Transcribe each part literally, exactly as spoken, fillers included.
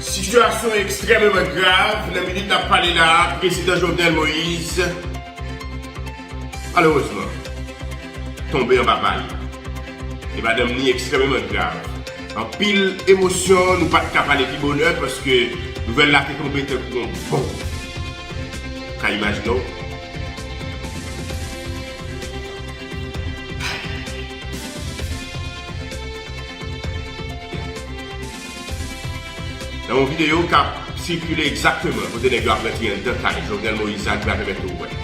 Sitiyasyon ekstrèmeman grav nan minit n ap pale la a, Prezidan Jovenel Moïse, malerezman, tonbe anba bal. E madanm ni ekstrèmeman grav. Anpil emosyon, nou pa t ka pale pi bonè paske nouvèl la te tonbe tankou yon bonm. Ka imajine w? Nan yon videyo k ap sikile egzakteman kote nèg yo ap rantre anndan kay Jovenel Moïse a, ki va pèmèt ou wè.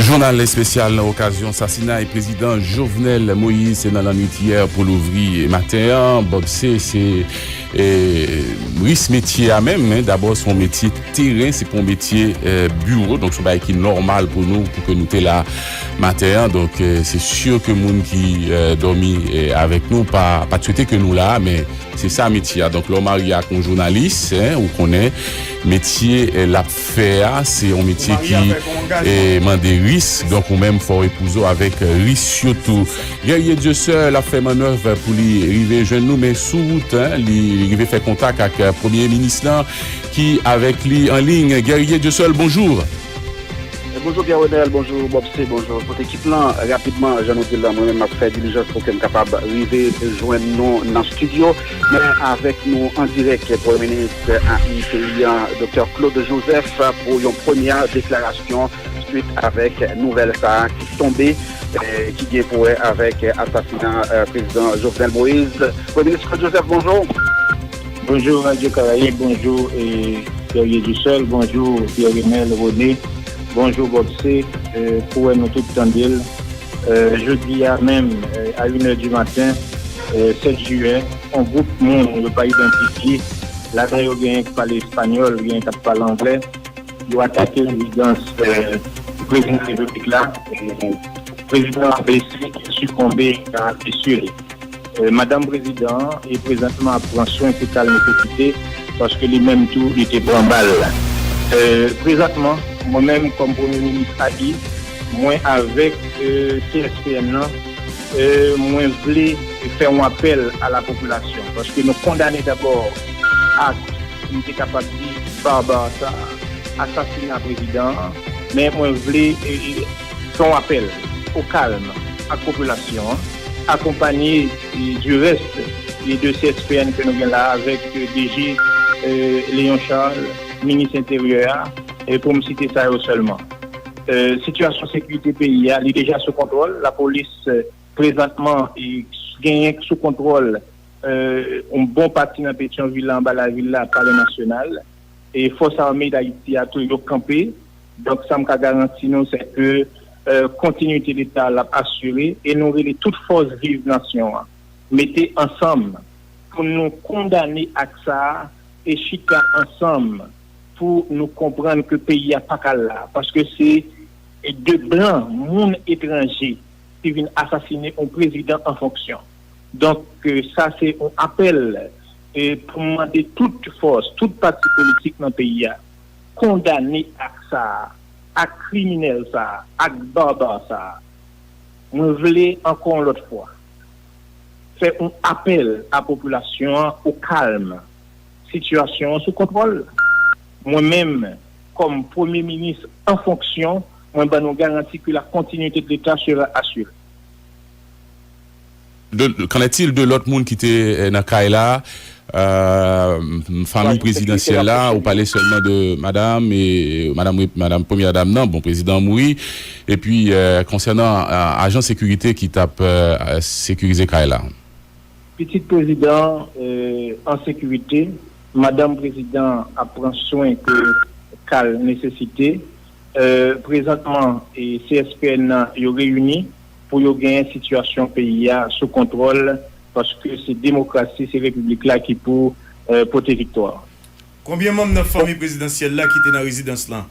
Jounal espesyal nan okazyon sasinay prezidan Jovenel Moïse, se nan lannwit yè pou louvri maten an. Bob C, se e, ris metye a menm, men dabò se yon metye teren, se pa yon metye e, biwo, donk se yon bagay ki nòmal pou nou, pou ke nou te la maten an. Donk e, se si ke moun ki e, dòmi e, avèk nou pa, pa t swete ke nou la, men se sa metye a. Donk lè w marye ak yon jounalis, en, ou konnen metye e, l ap fè a, se yon metye ki e, mande ris. Donk ou menm fò w epouze w avèk ris yo tou. Guerrier Dieuseul ap fè mannèv pou li rive jwenn nou, men sou wout, en, li, li rive fè kontak ak e, premye minis lan ki avèk li an liy. Guerrier Dieuseul, bonjou. Bonjou Pierre Renel, bonjou Bob C, bonjou tout ekip lan. Rapidman, jan nou di l lan, mwen menm m ap fè dilijans pou ke m kapab rive jwenn nou nan estidyo. Men avèk nou an dirèk, Premye Minis A I peyi a, Doktè Claude Joseph, pou yon premyè deklarasyon swit avèk nouvèl sa a ki tonbe, e, ki gen pou wè avèk asasina e, prezidan Jovenel Moïse. Premye Minis Claude Joseph, bonjou. Bonjou Radio Caraïbes, bonjou e, Guerrier Dieuseul, bonjou Pierre Renel René, bonjou Bob C, e, pou wè nou tout tande l. E, jodi a menm, e, a une heure du matin, e, sèt jiyè, yon gwoup moun yo pa idantifye, ladan yo genyen ki pale espanyòl, genyen k ap pale anglè, yo atake rezidans e, prezidan repiblik la. E, prezidan an blese, e sikonbe a blesi li. E, madanm prezidan an e prezantman ap pran swen ki ka l nesesite, paske li menm tou li te pran bal. E, prezantman, mwen menm kòm premye minis A I, mwen avèk e, C S P N nan, e, mwen vle fè yon apèl a la popilasyon, paske nou kondane dabò ak, m te kapab di, baba sa, asasina prezidan an, men mwen vle e, fè yon apèl o kalm ak popilasyon an, akonpanye e, du reste e, de C S P N ke nou gen la avèk e, D G e, Léon Charles, minis enteryè a, e pou m site sa yo sèlman. E, sitiyasyon sekirite peyi a, li deja sou kontwòl. Lapolis e, prezantman e, genyen sou kontwòl e, yon bon pati nan Petyonvil la, anba lavil la, Palè Nasyonal. E fòs ame d Ayiti a tou, yo kanpe. Donk, sa m ka garanti nou, se ke e, kontinite Leta l ap asire e nou rele tout fòs viv nasyon an mete ansanm pou nou kondane ak sa a e chita ansanm pou nou konprann ke peyi a pa ka la, paske se de blan, moun etranje, ki vin asasine yon prezidan an fonksyon. Donk, e, sa se yon apèl e, pou mande tout fòs, tout pati politik nan peyi a, kondane ak sa a, ak kriminèl sa a, ak baba sa a. Mwen vle ankò yon lòt fwa fè yon apèl a popilasyon an o kalm. Sitiyasyon an sou kontwòl. Mwen menm, kòm premye minis an fonksyon, mwen ban nou garanti que la continuité de l'État sera assurée. De, qu'en est-il de lòt moun ki te eh, nan kay la? Euh, fanmi prezidansyèl la, ou pale sèlman de madam e madam, madam premyè dam nan, bon, prezidan mouri. Epi, euh, konsènan euh, ajan sekirite ki t ap euh, sekirize kay la. Pitit prezidan euh, an sekirite, madanm prezidan ap pran swen ke ka l nesesite. Euh, prezantman, e C S P N nan yo reyini pou yo genyen sitiyasyon peyi a sou kontwòl, paske se demokrasi, se repiblik la ki pou euh, pote viktwa. Konbyen manm nan fanmi prezidansyèl la ki te nan rezidans lan?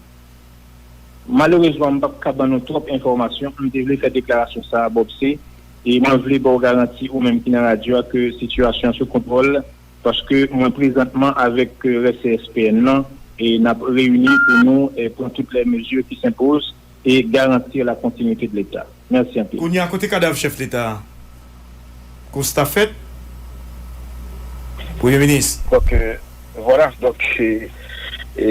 Malerezman, m p ap ka ban nou twòp enfòmasyon. M te vle fè deklarasyon sa a, Bob, se, e mwen vle ba w garanti, ou menm ki nan radyo a, ke sitiyasyon an sou kontwòl, paske mwen prezantman avèk rès C S P N nan, e n ap reyini pou nou e pran tout lè mezi ki senpoz e garanti la kontinite de Leta. Mèsi anpil. Kounye a, kote kadav chèf Leta a? Konsta fèt, Premye Minis. Donk, euh, vwala, donk, e, e,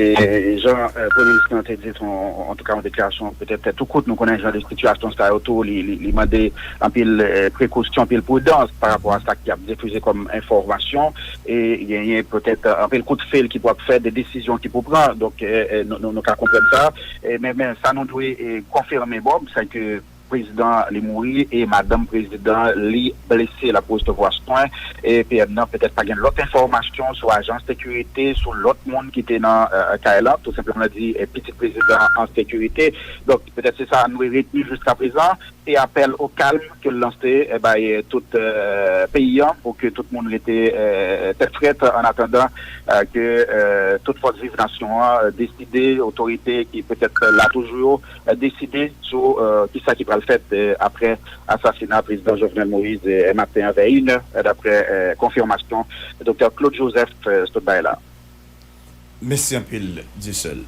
jan euh, Premye Minis lan te di, an, an tou ka, yon deklarasyon petèt tou kout, nou konnen jan de sitiyasyon sa yo tou, li, li, li mande anpil euh, prekosyon, anpil pridans pa rapò a sa ki ap difize kòm enfòmasyon, e genyen petèt euh, anpil kout fil ki pou ap fè, de desizyon ki pou pran, donk euh, euh, nou, nou, nou ka konprann sa, e, men, men sa nou dwe e, konfime, Bob, se ke prezidan li mouri e madanm prezidan li blese, l ap resevwa swen. E P M nan petèt pa gen lòt enfòmasyon sou ajan sekirite, sou lòt moun ki te nan kay lan, tou senpleman di pitit prezidan an sekirite. Donk petèt se sa nou retni jiskaprezan, se apèl o kalm ke l lanse bay tout peyi an pou ke tout moun rete tèt frèt an atandan ke tout fòs viv nasyon an deside, otorite ki petèt la toujou yo deside sou kisa ki pral fèt aprè asasina prezidan Jovenel Moïse maten an vè inè, daprè konfimasyon Doktè Claude Joseph sot bay la. Mèsi anpil, Dieuseul.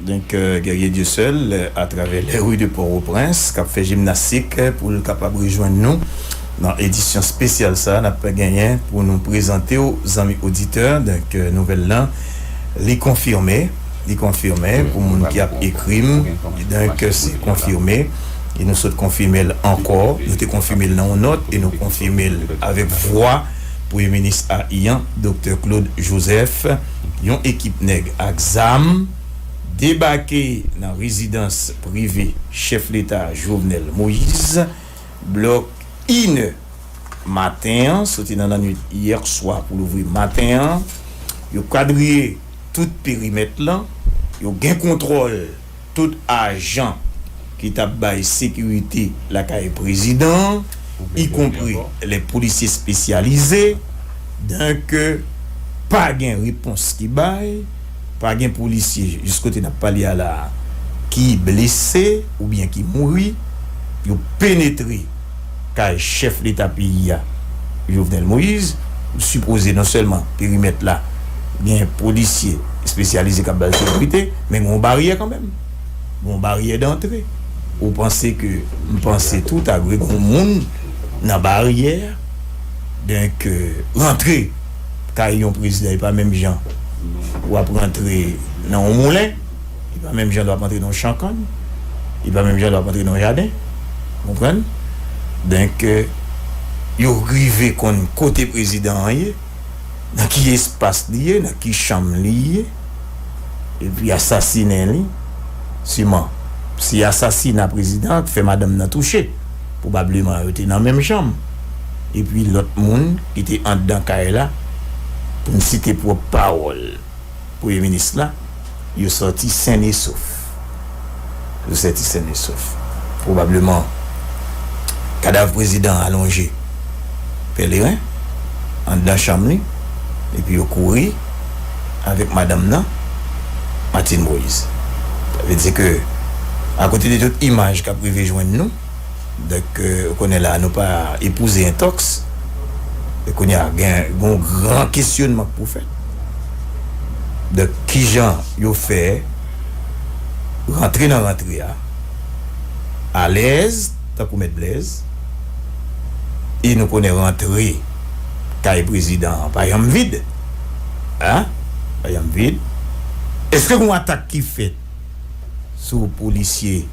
Donk, Guerrier Dieuseul, atravè les rues de Port-au-Prince, k ap fè jimnastik pou l kapab rejwenn nou nan edisyon espesyal sa a n ap genyen pou nou prezante w, zanmi oditè. Donk, nouvèl lan, li konfime, li konfime pou moun ki ap ekri m. Donk, se konfime. E nou sot konfime l ankò. Nou te konfime l nan yon nòt e nou konfime l avèk vwa Premye Minis a i an, Doktè Claude Joseph. Yon ekip nèg ak zam debake nan rezidans prive chèf Leta Jovenel Moïse, blòk inè maten an, soti nan lannwit yè swa pou louvri maten an. Yo kadriye tout perimèt lan, yo gen kontwòl tout ajan ki t ap bay sekirite lakay prezidan an, ikonpri lè polisye espesyalize. Donk, pa gen repons ki bay, pa gen polisye, jis kote n ap pale a la a, ki blese oubyen ki mouri. Yo penetre kay chèf Leta peyi a, Jovenel Moïse. M sipoze non sèlman perimèt la gen polisye espesyalize k ap ba l sekirite, men gen yon baryè kanmenm. Gen yon baryè dantre. Ou panse ke, m panse tou, ta dwe gen yon moun nan baryè a, donk, rantre kay yon prezidan, e pa menm jan w ap rantre nan yon moulen. Li pa menm jan lè w ap antre nan yon chan kann. Li pa menm jan lè w ap antre nan yon jaden. Ou konprann? Donk, yo rive konn kote prezidan an ye, nan ki espas li ye, nan ki chanm li ye, epi asasinen li. Siman, se asasina prezidan an k fè madanm nan touche. Pwobableman, yo te nan menm chanm. Epi lòt moun ki te anndan kay la, pou n site pwòp pawòl Premye Minis la, yo sòti sennesof. Yo sòti sennesof. Pwobableman, kadav prezidan an alonje pèleren anndan chanm li, epi yo kouri avèk madanm nan, Martine Moïse. Sa vle di ke, akote de tout imaj k ap rive jwenn nou, donk, ou konnen la a nou pa epouze entòks, e kounye a gen yon gran kesyonman k pou fèt. Donk, kijan yo fè rantre nan rantre a alèz, tankou Mèt Blèz, e nou konnen rantre kay prezidan an pa janm vid. Hein? Pa janm vid. Èske gen yon atak ki fèt sou polisye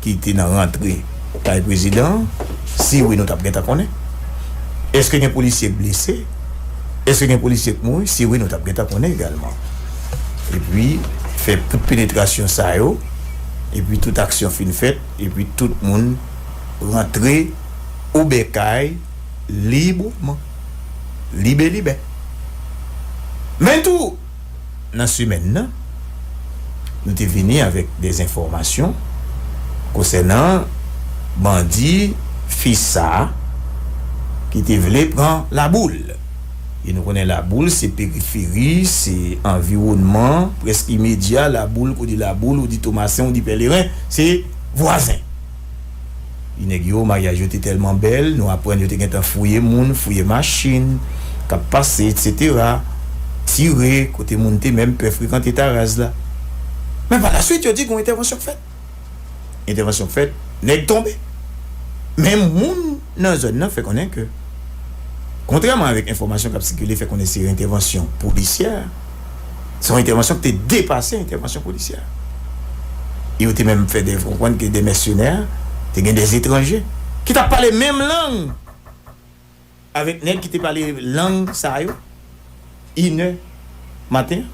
ki te nan rantre kay prezidan an? Si wi, nou t ap gentan konnen. Èske gen polisye k blese? Èske gen polisye k mouri? Si wi, nou t ap gentan konnen egalman. Epi, fè tout penetrasyon sa yo, epi tout aksyon fin fèt, epi tout moun rantre obèkay libreman. Libe libè. Men tou, nan semèn nan, nou te vini avèk de enfòmasyon konsènan bandi FISA ki te vle pran Laboul. E nou konnen Laboul se periferi, se anviwònman prèske imedya. Laboul, kou di Laboul, ou di Tomasen, ou di Pèleren, se vwazen. E nèg yo, maryaj yo te tèlman bèl, nou aprann yo te gentan fouye moun, fouye machin k ap pase, etsetera. Tire kote moun te menm pè frekante Taraz la. Men pa la swit, yo di gen yon entèvansyon k fèt. Entèvansyon k fèt, nèg tonbe. Men moun nan zòn nan fè konnen ke, kontrèman avèk enfòmasyon k ap sikile, fè konnen se yon entèvansyon polisyè. Se yon entèvansyon ki te depase entèvansyon polisyè. E yo te menm fè de, konprann ke de mèsenè, te gen de etranje ki t ap pale menm lang avèk nèg ki te pale lang sa yo, inè maten an.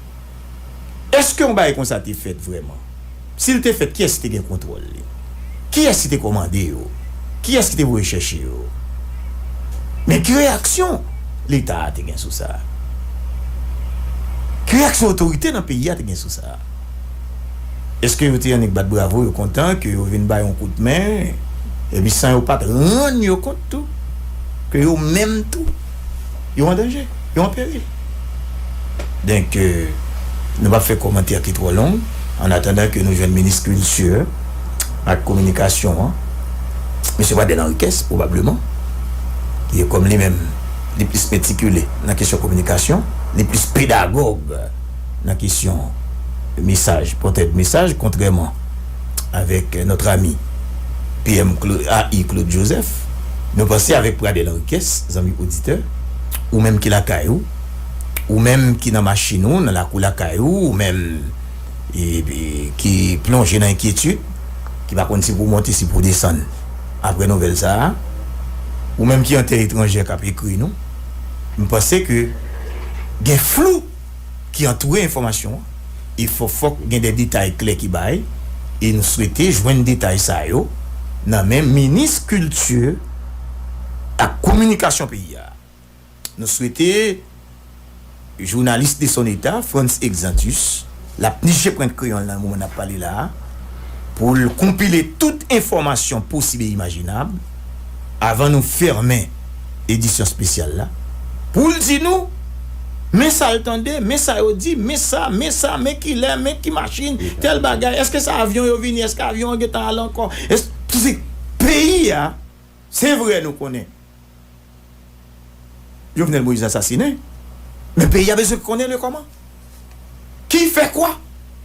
Èske yon bagay konsa te fèt vrèman? Si l te fèt, kiyès ki te gen kontwòl li? Kiyès ki te kòmande yo? Kiyès ki te voye chèche yo? Men ki reyaksyon Leta a te gen sou sa? Ki reyaksyon otorite nan peyi a te gen sou sa? Èske yo te annik bat bravo, yo kontan ke yo vin bay yon kout men, epi san yo pa t rann yo kont tou, ke yo menm tou, yo an danje, yo an peril? Donk, euh, nou p ap fè kòmantè ki twò long, an atandan ke nou jwenn minis kilti ak kominikasyon an, mesye Pradel Henriquez, pwobableman, ki kòm li menm, li plis metikile nan kesyon kominikasyon, li plis pedagòg nan kesyon mesaj, pòtè de mesaj, kontrèman avèk notre ami P M Cla-, A I Claude Joseph, nou panse avèk Pradel Henriquez, zanmi oditè, ou menm ki lakay ou, ou menm ki nan machin ou, nan lakou lakay ou, ou menm, e, e, ki plonje nan enkyetid, ki pa konn si pou w monte, si pou w desann. Apre nouvèl sa a, ou menm ki an tè etranjè k ap ekri nou, m panse ke gen flou ki antoure enfòmasyon an, e fò, fòk gen de detay klè ki bay, e nou swete jwenn detay sa yo nan men minis kilti ak kominikasyon peyi a. Nou swete jounalis de son eta, Frantz Exantus, l ap niche pwent kreyon l nan moman n ap pale la a, pou l konpile tout enfòmasyon posib e imajinab avan nou fèmen edisyon espesyal la, pou l di nou, men sa l tande, men sa yo di, men sa, men sa, men kilè, men ki machin, tèl bagay, èske se avyon yo vini, èske avyon an gentan ale ankò? Èske, se peyi a, se vre nou konnen Jovenel Moïse asasinen. Men peyi a bezwen konnen le kòman. Qui fait quoi?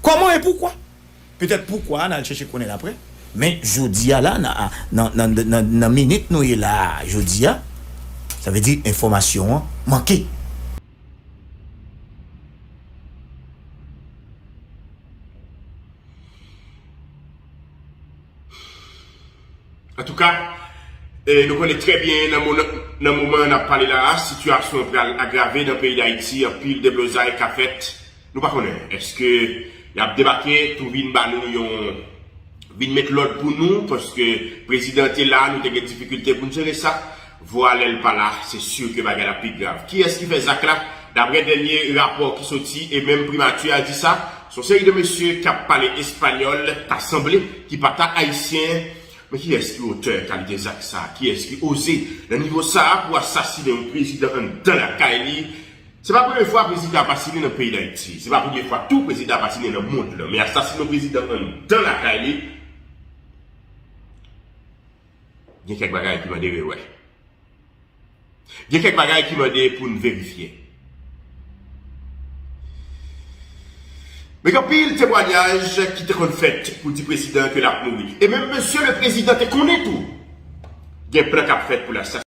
Comment et pourquoi? Petèt poukwa a, n al chèche konnen l apre. Men jodi a la, nan, nan, nan, nan, nan minit nou ye la a, jodi a, sa vle di enfòmasyon an manke. Antouka, e, nou konnen trè byen nan mo-, nan moman n ap pale la a, sitiyasyon an pral agrave nan peyi Dayiti, anpil deblozay ka fèt. Nou pa konnen, èske y ap debake tou vin ba nou yon, vin met lòd pou nou, paske prezidan te la, nou te gen difikilte pou n jere sa. Vwala l pa la, se si ke bagay la pi grav. Kiyès ki fè zak la? Daprè dènye rapò ki soti, e menm primati a di sa, se yon seri de mesye k ap pale espanyòl, ta sanble, ki pa ta ayisyen. Men kiyès ki otè kalite zak sa? Kiyès ki oze, nan nivo sa a, pou asasinen yon prezidan anndan lakay li? Se pa premye fwa prezidan ap asasinen nan peyi Dayiti. Se pa premye fwa tou prezidan ap asasinen nan mond lan. Men asasinen yon prezidan anndan lakay li, gen kèk bagay ki mande rewè. Gen kèk bagay ki mande pou n verifye. Men gen anpil temwayaj ki te konn fèt pou di prezidan ke l ap mouri. E menm mesye le prezidan te konnen tou gen plan k ap fèt pou l asasinen.